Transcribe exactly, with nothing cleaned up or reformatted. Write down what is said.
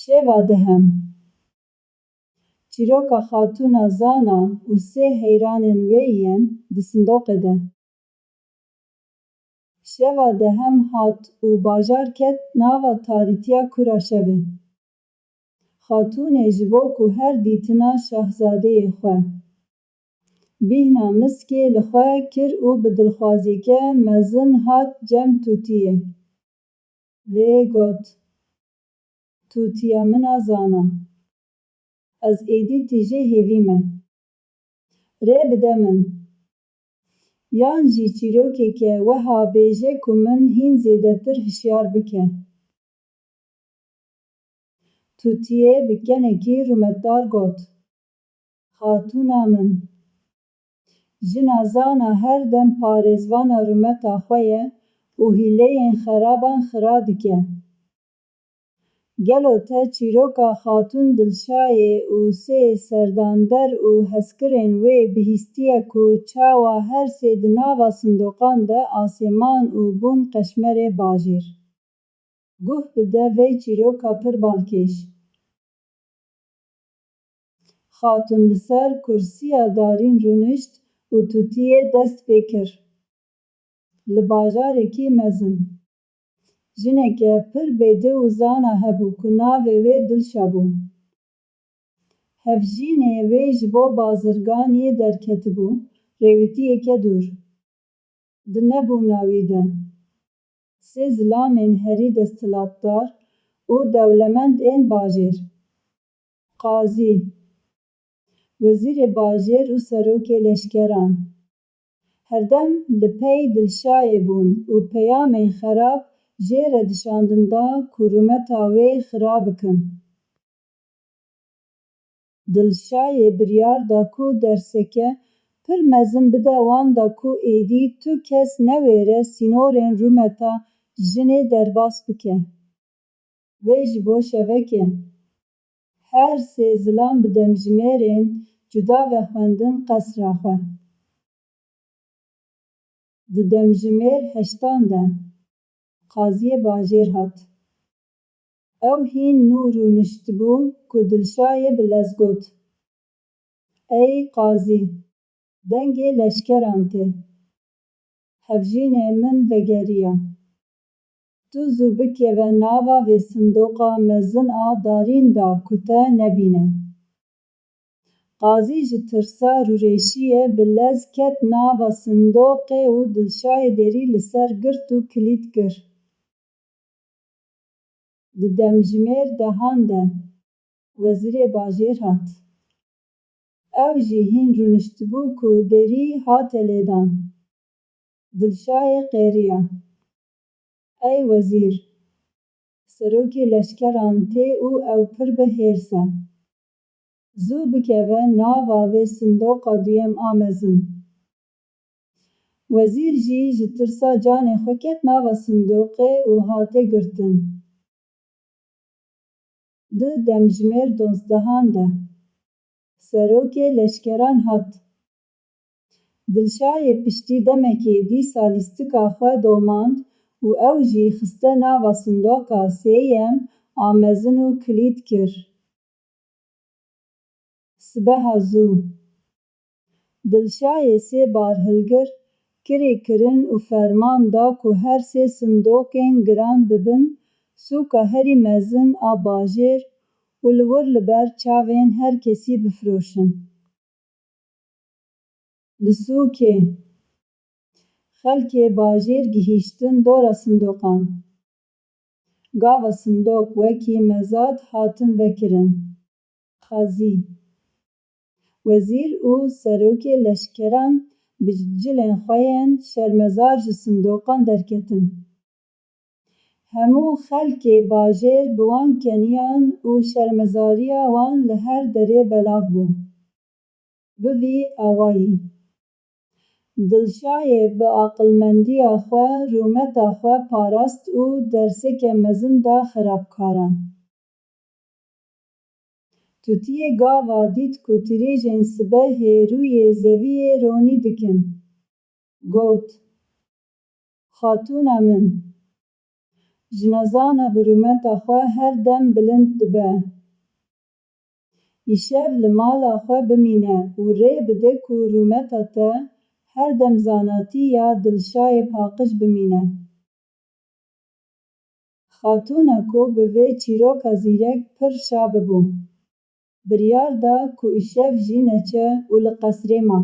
Şeva dehem. Çîroka Xatûna Zana û sê heyranên wê yên di sindoqê de. Şeva dehem hat û bajar ket nava tarîtiya kura şevê. Xatûnê ji bo ku her dîtina şahzadeyê xwe bîhna miskê li xwe kir û bi dilxwaziyeke mezin hat cem Tûtiyê. Wê got, Tûtiya min a Zana, ez êdî tîjê hêvî me. Rê bide min. Yan jî çîrokeke weha bêje ku min hîn zêdetir hişyar bike. Tûtiyê bi kenekî rûmetdar got, Xatûna min, jina Zana her dem parêzvana rûmeta xwe ye û hîleyên xeraban xira dike. Gelo te çîroka Xatûn Dilşayê û sê serdander û hezkirên wê bihîstiye ku çawa her sê di nava sindoqan de asêman û bûn qeşmerê bajêr? Guh bide vê çîroka pir balkêş. Xatûn li ser kursiya darîn rûnişt û Tûtiyê dest pê kir. Li bajarekî mezin jineke pir bêdê û zana hebû ku navê wê Dilşa bû. Hevjînê wê ji bo bazirganiyê derketibû, rêwîtiyeke dûr. Di nebûna wî de, sê zilamên herî desthilatdar û dewlemend ên bajêr, qazî, wezîrê bajêr û serokê leşkeran, herdem li pey Dilşayê bûn û peyamên xerab jê re dişandin da ku rûmeta wê xira bikin. Dilşayê biryar da ku derseke pir mezin bide wan da ku êdî tu kes newêre sînorên rûmeta jinê derbas bike. Wê ji bo şevekê her sê zilam bi demjimêrên cuda vexwendin qesra xwe. Di demjimêr heştan de qaziyê bajêr hat. Ew hîn nû rûniştibû ku Dilşayê bi lez got, Ey qazî, dengê leşkeran tê. Hevjînê min vegeriya. Tu zû bikeve nava vê sindoqa mezin a darîn de ku te nebîne. Qazî ji tirsa rûreşiyê bi lez ket nava sindoqê û Dilşayê derî li ser girt û kilît kir. Di demjimêr dehan de wezîrê bajêr hat. Ew jî hîn rûniştibû ku derî hate lêdan. Dilşayê qêriya. Ey wezîr, serokê leşkeran tê û ew pir bi hêrs e. Zû bikeve nava vê sindoqa duyem a mezin. Wezîr jî ji tirsa canê xwe ket nava sindoqê û hate girtin. Di demjimêr duwazdeh de serokê leşkeran hat. Dilşayê piştî demekê dîsa lîstika xwe domand û ew jî xiste nava sindoqa sêyem a mezin û kilît kir. Sibeha zû, Dilşayê sê barhilgir kirê kirin û ferman da ku her sê sindoqên giran bibin sûka herî mezin a bajêr û li wir li ber çavên her kesî bifroşin. Li sûkê, xelkê bajêr gihîştin dora sindoqan. Gava sindoq wekî mezad hatin vekirin. Qazî, wezîr û serokê leşkeran bi cilên xwe yên şermezar ji sindoqan derketin. Hemû xelkê bajêr bi wan keniyan û şermezariya wan li her derê belav bû. Bi vî awayî, Dilşayê bi aqilmendiya xwe rûmeta xwe parast û derseke mezin da xerabkaran. Tûtiyê gava dît ku tirêjên sibe hêrûyê zeviyê ronî dikin, got, Xatûna min, Jinezana bi rûmeta xwe her dem bilind dibe. Îşev li mala xwe bimîne û rê bide ku rûmeta te her dem zanatî ya dilşayê paqij bimîne. Xatûna ku bi vê çîroka zîrek pir şa bibû, biryar da ku îşev jî neçe û li qesrê ma.